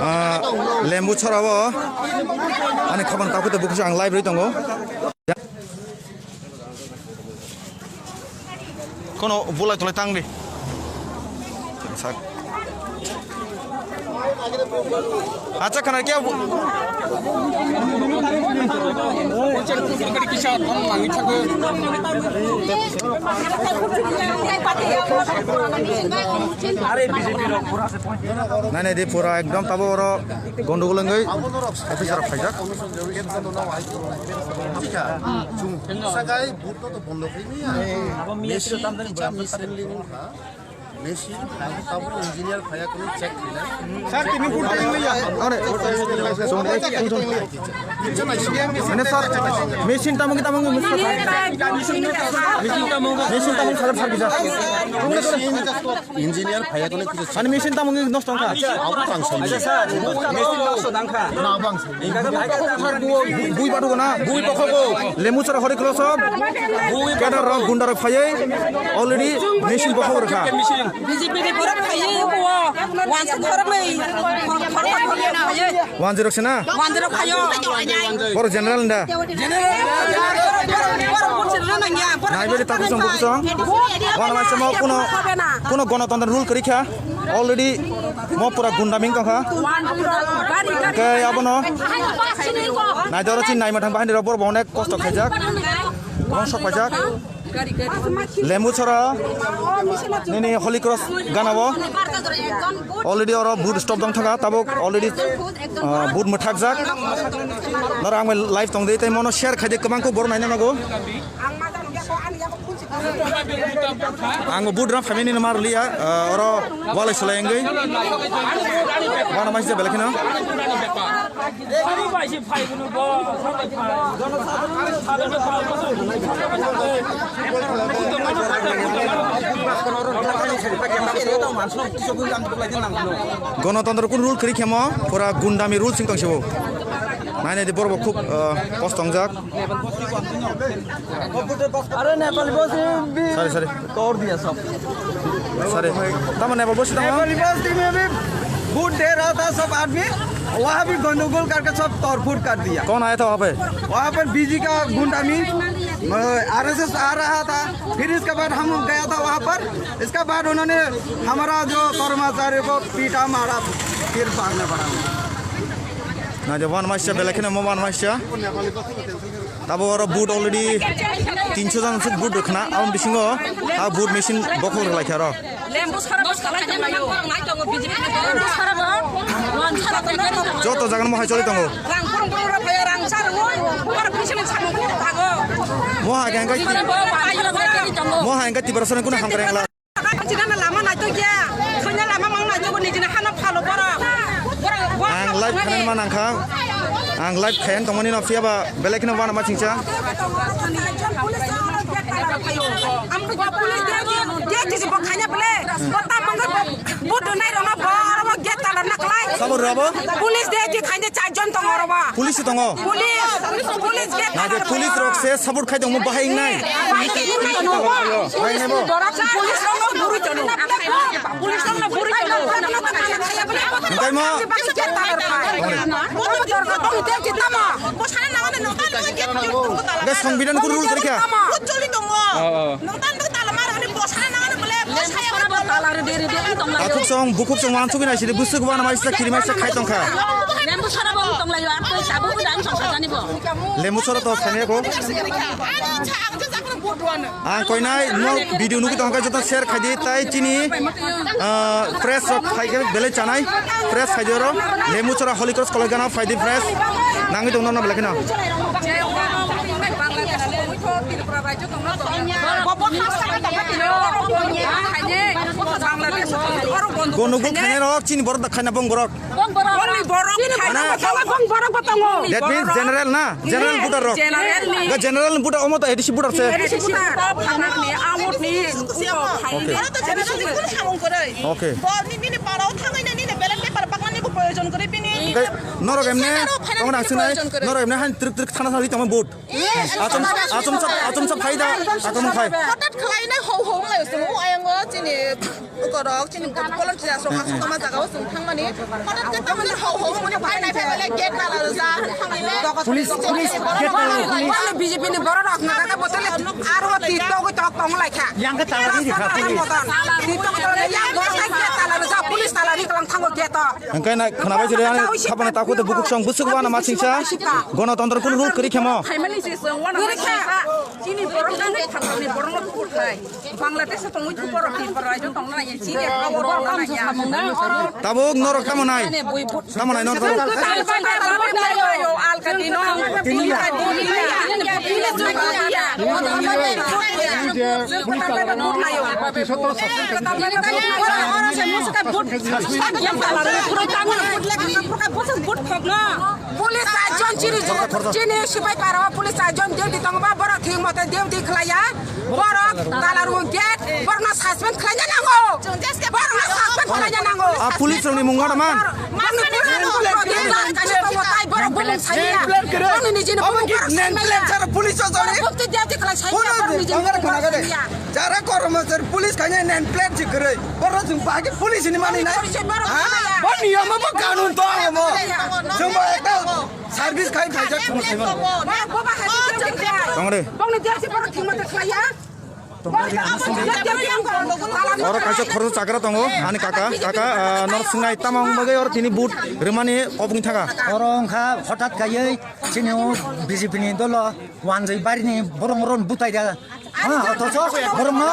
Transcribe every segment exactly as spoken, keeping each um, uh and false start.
Ah, Lembu Chora o ani khobang takhuk tei bukhuk ang live rwi tongo. Kono bulai tulai tang di. Sak. Acha, khana kya bu- Nai, nai, di pura ekdom tabo oro gondogol wngwi officer rok phaijak. Sakai, but to bondo khai maya. Machine, machine, engineer phaya kono check khainai. Sir, tini but khai maya. Ore, song, ek, song, song. Mane sir, machine tamo ki tamo ki machine tamo ki sir, sir, sir. Machine engineer phaya kono kichu. Ani machine tamo ki nosto wngkha. Abo tang sami. Bui badu gana. Bui bokhogo. Lembu Chora Holy Cross o. Bui cadre rok, gunda rok phaiwi already machine bokhok rwkha. B J P ni borok phaiwi o. Wansa khoroknwi. Khor-, khor-, khor-, khor-, phaiwi. Wanjwi rok se na? Wanjwi rok phaiwi. Boro general nda? General. Nai beri takusong bukusong. Wana mai samo kuno, kuno gonotontro rule kwrwi kha. Already mo pura gundaming tongkha. Hwnkhe abono naidoro chini naima thang bahai ni rok borok bo onek kosto khaijak. Kwbang sok paijak. Lembu Chora nini Holy Cross gana o already oro but stop dong thaka tabuk already, ah, but mwthakjak. Nara ang live tong di tei mono share khaidi kwbang kuk borok naina nago. Ang but rang family ni mar liya, ah, oro walai sulai wngwi. Wana mai se belai kheno. Gonotontro kun rule kwrwi khemo, pura gundami rule sing tong sibo. Nai nai di borok bo khub, ah, kosto wngjak. अरे नेपाली बस्ती में भी Sorry, sorry. तोड़ दिया सब। Sorry. Tamo Nepal bosi tamo? Nepali बस्ती में भी बूट दे रहा था सब आदमी, वहाँ भी गंडगोल करके सब तोड़फोड़ कर दिया। कौन आया था वहाँ पे? वहाँ पर बीजी का गुंडा में, अ, आरएसएस आ रहा था, फिर इसके बाद हम गया था वहाँ पर, इसके बाद उन्होंने हमारा जो कर्मचारी को पीटा मारा, फिर भागना पड़ा। Na de wan maisya belai kheno mo wan maisya. Tabo oro but already tinso jon suk but rwkhna, aboni bisingo a but machine bokhok rwlaikha aro. Lembu sara bo salai tongo, nai tongo, B J P lembu sara bo, wan sara tongo. Joto jaga no mohai choli tongo. Rang kurung kurung rok phai, rang sar woi, oro bisingo sakno kurung thago. Mohai hwnkhe, sara bo, bai sara bo, tongo. Mohai hwnkhe Tiprasa ni kunu hamkrai wngla. China na lama naitokya, thwina lama mang naitokgo, nijini hano phalo borok. Borok, borok ang live khainani ma nangkha, ang live khaina tongmani no phiyaba belai kheno wana ma chingcha. Ang police dia di, dia di bo khaina bele, bo ta mangga bo, bo donai rona bo, bo gate tala naklai. Sabo rabo? Police dia di khaina charjon tongo oro ba. Police tongo? Police, police gate tala. Na je police rok se support khai tongmo bahai wngnai. Bahai khe wngnai no. Bahai wngnai bo. Police rok no buri tono. Police rok no buri tono. Hingkai mo? Hingkai songbidan kunu rule kwrwi kha. Oh, oh. Takhuk song, bukhuk song, wansugwi nai sidi, bwswk wana mai sida, kiri mai sida khai tongkha. Lembu sora bo tonglaio, ar twi tabuk bo dam song sajani bo. Lembu sora to sani ko. Ang koinai no video nugwi tongkha, joto share khaidi, tai chini, ah, press rok phaikhe belai chanai, press khaidi oro, Lembu sora Holy Cross college gana phaidi press, nangwi tongno no belai kheno. Gonogo khainai rok chini borok da khaina bong borok. Boni borok. Boni borok. Mana? Bong borok bo tongo. That means general na? General voter rok. General ni. Ga general voter omo to A D C voter se. A D C voter. Phanak ni, amot ni. Okay. Okay. Bor ni, nini para o thangai na, nini ballot paper pakna ni bo proyojon kore bini. Norok emne, tongna sinai, norok emne han trik trik thana thari tongma vote. Achom, achom sa, achom sa phaida, achom phai. Hotat khlai na ho ho ngai se mo ayang o chini. Rok chini volunteer rok aswk tongma jaga o chwng thangmani. Hwnkhe tamoni hau hau mani phai nai phai bale gate tala rwjak. Police, police, gate tala, police. Wani B J P ni borok rok na kaka botol aro ti togwi tok tong lai kha. Yang khe tala ri kha, police. Ti tok tong lai yang borok khe gate tala rwjak, police tala ri kalang thango gate o. Hwnkhe na khwnabai jire ani khapana takhuk tei bukhuk song bwswk wana ma singsa. Gonotontro kunu rule kwrwi khemo. Phaimani se chwng wana ma singsa. Chini borok no thangmani borok no tukur khai. Bangladesh tongwi thung borok Tripura rajyo tongna ya chini borok no ya. Tabuk norok tamo nai? Tamo nai norok tabuk? Alka dino. Police ajon chini, chini sipai paro police ajon duty tongba borok thik mote duty khlaiya. Borok tala rung gate, borokno suspend khlaina nango. Borokno suspend khlaina nango. A police rokni mung wada man? Borokni police rokni mung wada man? Borok bulung saiya. Borokni nijini bulung borok saiya. Police o jori. Borok bukti duty khlai saiya. Borok nijini bulung borok saiya. Jara kormo jori police kanya name plate jikroi. Borok jung bagi police ni mani nai. Ha? Bo niyom bo kanun to amo. Jung bo ekta service khai khai jak. Tongre. Oro kaisa khoroksa chakra tongo, ani kaka, kaka, ah, norok swngnai tamo wng bagwi oro tini vote rwmani obwngwi thangkha. Oro wngkha hothat kaiwi chini o B J P ni dolo wanjwi barini borok rok butai da. Ha, othocho borokno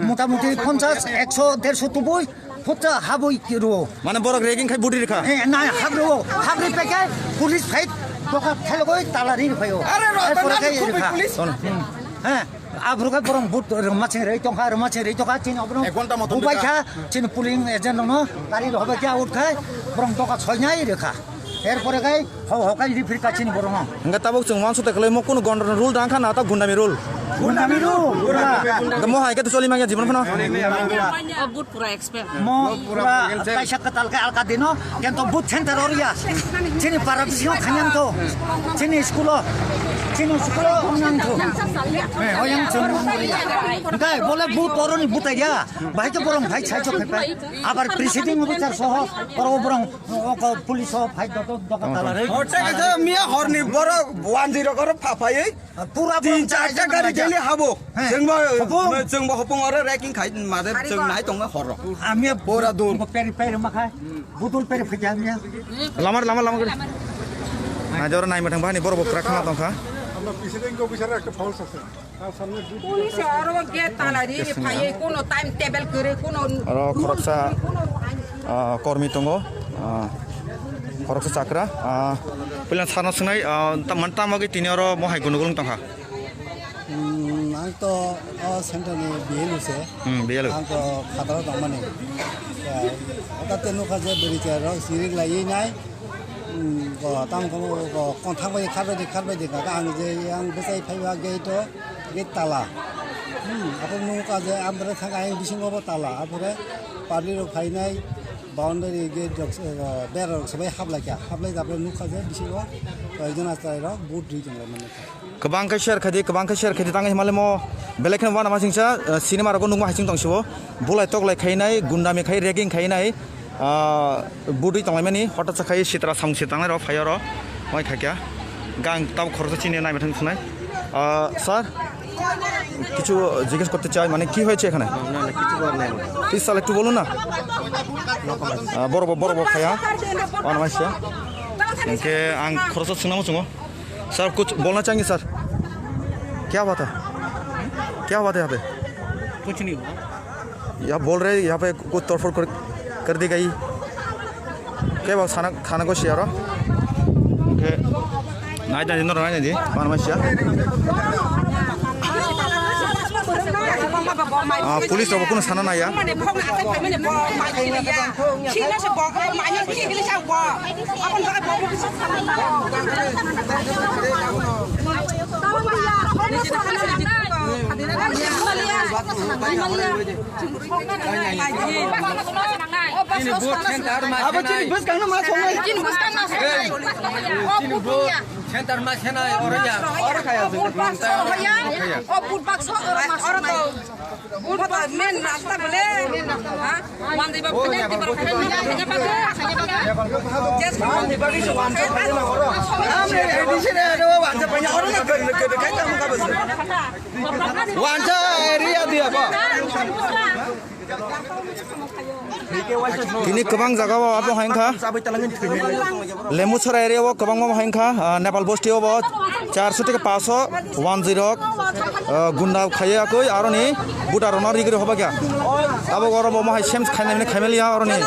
motamuti ponchas, ekso, derso tubui phutsa habwi rwo. Mane borok ragging khai vote rikha? Eh, na, hap rwo, hap ri peke police phai doka thelgoi tala ri phaio. Are ro, Erpore tala khai ri rikha. Police. He, aphuru khe borok vote rwma cheng rwi tongkha, rwma cheng rwi tongkha, chini obono ek ghonta motom bubai kha, chini polling agent rokno gari rok hobai khe out khai, borok doka soinai rwkha. Erpore khai ho, ho khai rifirkha chini borokno. Hingke tabuk chwng uansukte khwlaimo kunu gondor rule da wngkha na ta gundami rule? Gundami rule, pura. Hingke mo hai khe to choli manya jibon phano. O vote pura expect. Mo pura kaisa kwtal khe alka dino, kento vote center oro ya. Chini para bisingo khanyan to. Chini school o. Chini school o wngnang to. Eh, oyang chwng. Dai, bole vote oroni butai ya. Bahai to borong bhai chai chok khepai. Abar presiding officer soho, oro borong, o, o, police o, phai doto, doka tala rei. Horte kaisa miya horni borok wanjwi rok oro phaphaiwi. Pura tin char ta gari daily habo. He. Chwngbo, chwngbo hopung oro ragging khai, made chwng nai tongma horo. Ami pura dur. Peri, peri makhai. Budul peri phikya ami. Lamar, lamar, lamar gari. Na jora nai mathang bani borok bokra khama tongkha. Police oro gate tala ri phaiwi kuno time table kwrwi kuno. Oro khoroksa, ah, kormi tongo, ah, khoroksa chakra, ah, puila sarno swngnai, ah, tam-, tamo khe tini oro mohai gunu gulung tongkha. Hmm, ang to o center ni B L O se. Hmm, B L O. Ang to khataro tongmani. Ya, tate nukha je bwrwi chair rok sirik laiwi nai. Hmm, go, tamo khe go, konthang bai khar bai di, khar bai di, kaka ang je yang bwsai phaiba gate o, gate tala. Hmm, apo nukha je ang bwrwi thang ayang bisingo bo tala, apore public rok phainai boundary gate rok, eh, bera rok sabai hablai kha, hablai apore nukha je bisingo koyekjon achai rok vote ri tonglaimani. Kwbang khe share khai di, kwbang khe share khai di, tang himale mo belai kheno uanama singsa, eh, cinema rogo nukma hai sing tong sibo. Bulai toklai khainai, gundami khai, ragging khainai, ah, budui tonglaimani, hotha sa khai sitra samung se tangnai rok phai oro, moi khaikya. Gang tab khoroksa chini nai mathang sunai. Ah, sir, কিছু জিজ্ঞেস করতে চাই, মানে কি হয়েছে এখানে? না, না, কিছু করার নাই আমার। Please, sir, একটু বলুন না। আহ, বড় বড়, বড় বড় খায়া। অন মাইসে। Hingke ang khoroksa swngnamo chungo. Sir, kuch bolna chahiye, sir. Kya hua tha? Kya hua tha yahan pe? Kuch nahi hua. Yahan bol rahe, yahan pe kuch torfod kar, kar di gayi. Kya ba thana, thana ko share ro. Hingke. Nai dan dino nai dan di, pan ma siya. Ah, police rok kuno sana naya. Abo chini bwskang no ma songnai. Chini bwskang no ma songnai. Chini bo center ma senai oro ya. Oro kaya. Oro ya. O but baksa oro ma songnai. Buddha main rasta bole. Ha? Wandi ba kanya di bar kanya di bar kanya ba. Yes, wandi ba. Wansa area dia ba. Tini kwbang jaga o abo hai wngkha. Lembuchara area o kwbangma hai wngkha, ah, Nepal bosti o bo charso theke paso wanjwi rok, ah, gunda khaiya koi aroni buta rok no rigri hoba kya. Abo oro bo mohai sem khainai mani khaimaliya aroni.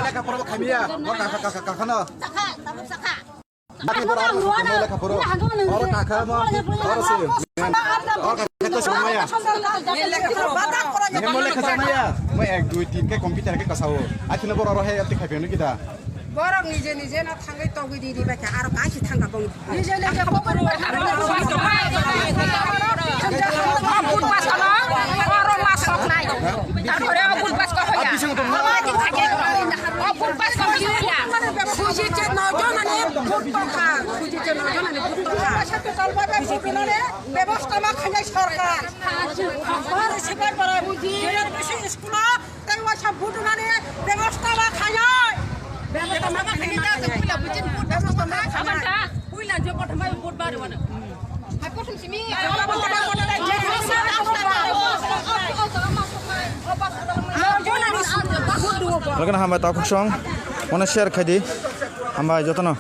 Lekha pora bo khaimiya, bo kakha, kakha, kakha no. Lekha pora. Oro kakha mo, oro se. Oro kakha to sumaya. Mo lekha sumaya. Mo ek, dui, tin ke computer ke kasao. Akhino boro oro he ati khaipiano kita. Borok nije nije no thangwi togwi di di baikha, aro kaisa thangkha bong. Nije nije kokoro. Bud bas kono, oro mas sok nai. Tarpore o bud bas ko hoya. Oro din thake. O bud bas ko hoya. Suji che no jonani bud tongkha. Suji che no jonani bud tongkha. Bebosta ma khainai sorkar. Bar sipai bara buji. Bisi school o. Tei waisa butunani bebosta ma khainai. Bebosta ma khainai. Puila buchin vote bebosta ma khainai. Puila je vote hamai vote bari wana. Hai kothom simi. Lagana hambai takhuk song. Wana share khaidi. Hambai jotono.